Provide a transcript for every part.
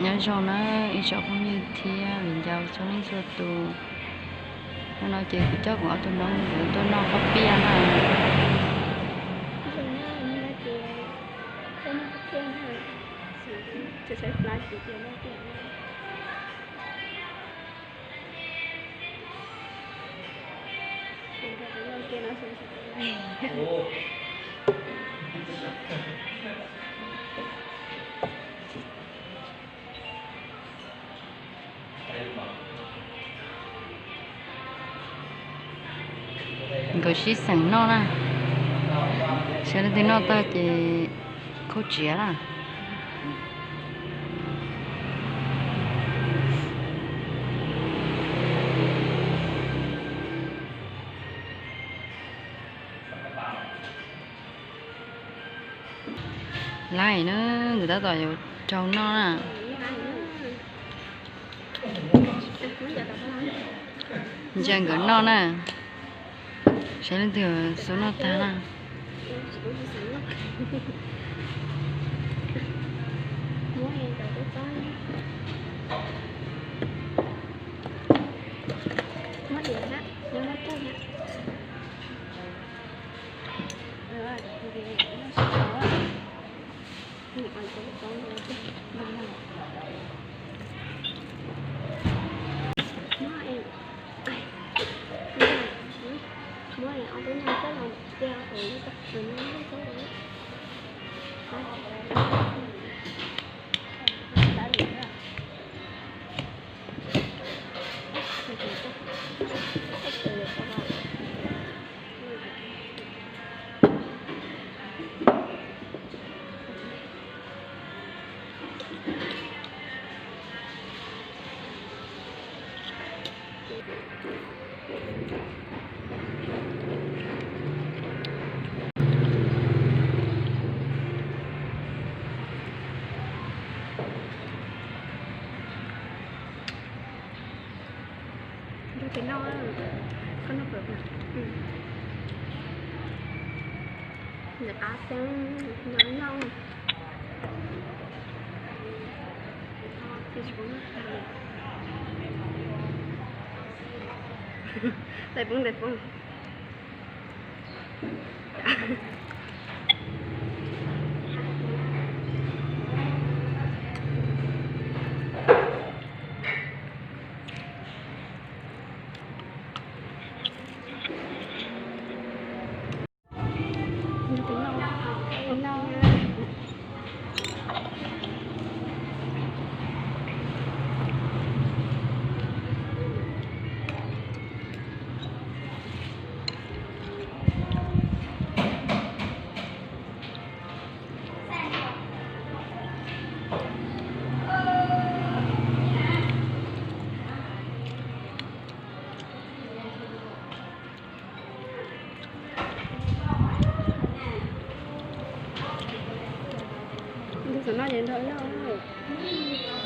Nyob zoo na ib tsoom phooj ywg thiab viv ncaus txhua leej txhua tus. Hnub no ces kuv coj kuv ob tug noob nkawd tuaj noj pob piaj na. Nkawd sib xeem noj na, sawv leej twg noj tag ces khaub tsiav na. Laij na, nkawd tab tom yuav raug noj na. Ntsia nkawd noj na, sawv leej twg xub noj tag na. Tais poob tais poob. Sim no, sim no, no, no. Sim no.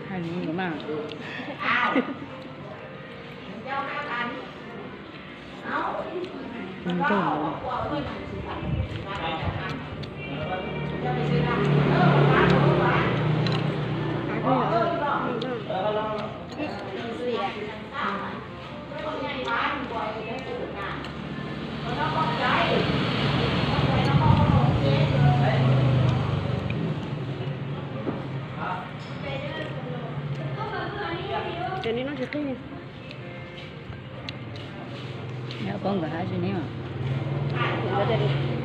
Hais lus mas. Cov nej noj tsis qig. Nyob pab nkawd hab tsis ne.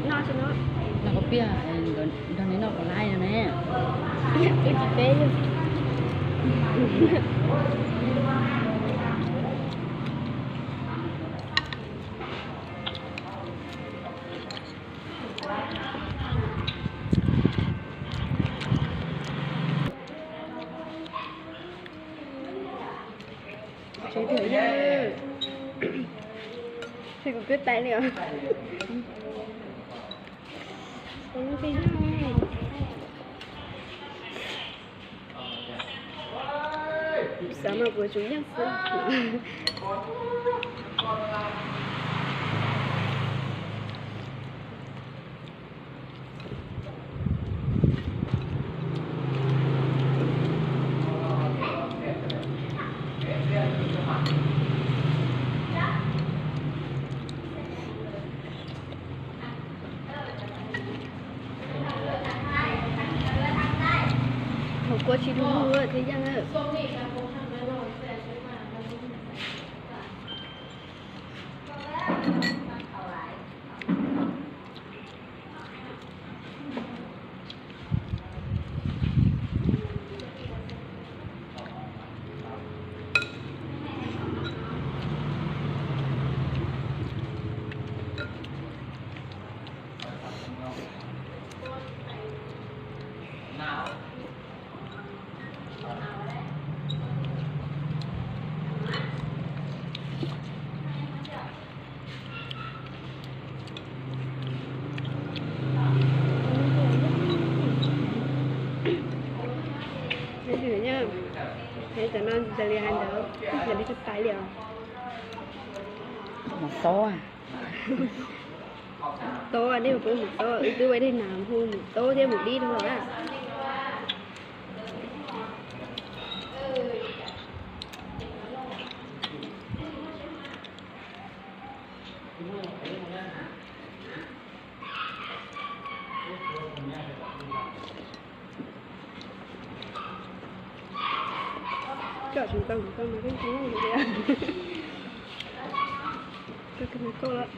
Noj tsis no. Noj kua piaj, nrog nej noj kua laib no ne. Wb tsis peb yog. Tsev twg yog, kuv kwb tais li os. Xav mas kuv tsum yeej xwb. Thaum kua tsis dhau lug thiaj yeej. Cov no nws li hais ntawd, nws li tus tais li os. Mus tob. Tob, nej puas mus tob? Wb twb ua dej nag hu mus tob thiab mus dib rau los na. Coj tseem tau kuv tau mas koj tsis muaj li tias koj kawg mas koj lawm.